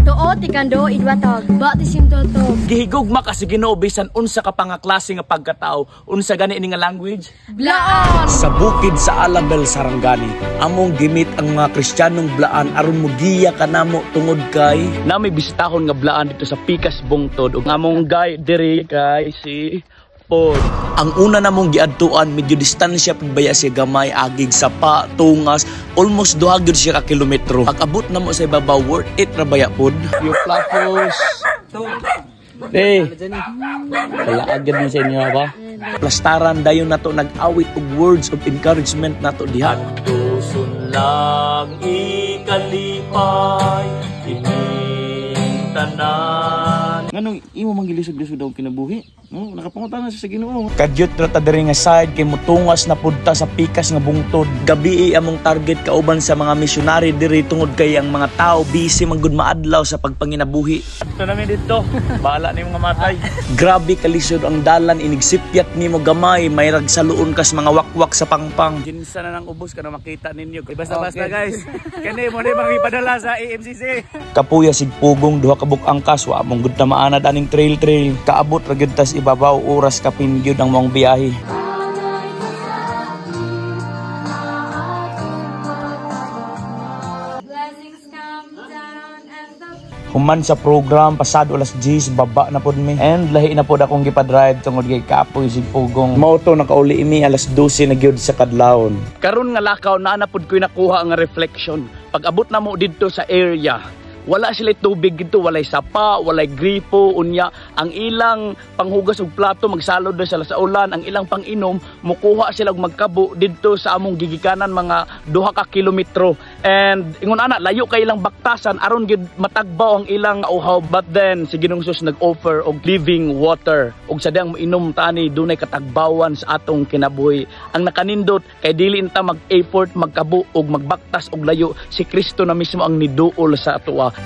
Tuo ti kando idwatag, ba ti simtoto. Gihigugma ka sa Ginoo bisan unsa ka pa nga klase nga pagkatao, unsa gani ini nga language? Blaan! Sa bukid sa Alabel, Sarangani, among gimit ang mga Kristiyanong blaan aron mugiya kanamo tungod kay na may bisitahon nga blaan dito sa Pikas Bungtod ug among guide diri kay si Pod. Ang una namong giadtuan, medyo distansya pud baya siya gamay, agig sapa, tungas, almost 2 gyud siya ka kilometro. Pag abot namo sa ibabaw, worth it ra baya pod. Yung plapos. Eh, wala agad mo sa inyo ba? Plastaran dayon nato, nag-awit og words of encouragement nato diha. Tuson lang ikalipay kining tanan. Nganong imo man gilisod-lisod ang kinabuhi? No, nakapangutana siya sa Ginoo. Kadyot ra ta diri nga side kay mutungas na pud ta sa pikas nga bungtod. Gabi among target kauban sa mga misyonary diri tungod kay ang mga tao busy man gud maadlaw sa pagpanginabuhi. Ito namin dito. Bahala ni mga matay. Grabe kalisod ang dalan, inigsipyat nimo gamay, may ragsaluon kas mga wakwak sa pangpang. Ginsa na nang ubos ka na makita ninyo. Basta-basta, guys. Kani mo ni mga ipadala sa AMCC. Kapuya sig pugong duha ka buk angkas, wa mong gud ta maanad aning trail trail. Kaabot ra gyud tas ibabaw, oras kapin gyud ang maong biyahe. Blessings come down and the Human sa program, pasado alas 10, baba na pod mi. And lahi na pod akong gipa-drive tungod kay kapoy sig pugong. Mao to nakauli mi alas 12 na gyud sa kadlawon. Karon nga lakaw naa na pod ko'y nakuha nga reflection. Pag abot na mo didto sa area, wala sila tubig dito, walay sapa, walay gripo, unya ang ilang panghugas og plato magsalod na sila sa ulan, ang ilang panginom mukuha sila og magkabo didto sa among gigikanan mga 2 ka kilometro. And ingon ana, layo kay ilang baktasan aron gyud matagbaw ang ilang uhaw. But then si Ginoong Jesus nag-offer og living water ug sa diyang moinom tani, dunay katagbawan sa atong kinabuhi. Ang nakanindot kay dili ta mag-effort magkabo og magbaktas og layo, si Kristo na mismo ang niduol sa atoa.